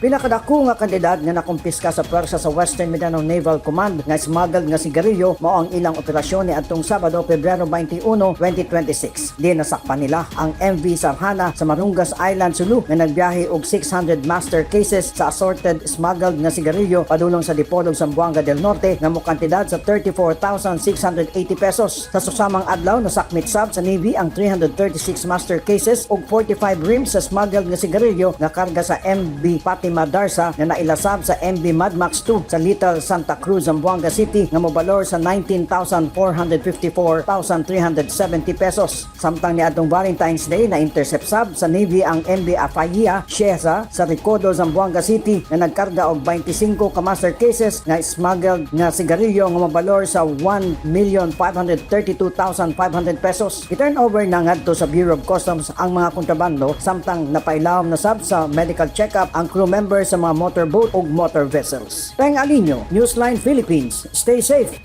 Pinakadako nga kantidad nga nakumpiska sa pwersa sa Western Mindanao Naval Command nga smuggled nga sigarilyo mao ang ilang operasyon ni adtong Sabado, Pebrero 21, 2026. Di nasakpan nila ang MV Sarhana sa Marungas Island, Sulu nga nagbiyahe og 600 master cases sa assorted smuggled nga sigarilyo padulong sa Dipolog, Zamboanga del Norte nga mokantidad sa 34,680 pesos. Sa susamang adlaw, nasakmit sab sa Navy ang 336 master cases ug 45 rims sa smuggled nga sigarilyo nga karga sa MV Fatima Darsa nga nailasab sa MV Mad Max 2 sa Little Santa Cruz, Zamboanga City nga mobalor sa 19,454,370 pesos. Samtang niadtong Valentine's Day, na intercept sab sa Navy ang MV Afaya Shehza sa Ricodo, Zamboanga City nga nagkarga og 25 ka master cases nga smuggled nga sigarilyo nga mobalor sa 1,532,500 pesos. I-turn over na ngadto sa Bureau of Customs ang mga kontrabando, samtang napailawom na sab sa medical check-up ang crew members sa mga motorboat ug motor vessels. Peng Alinio, Newsline Philippines. Stay safe.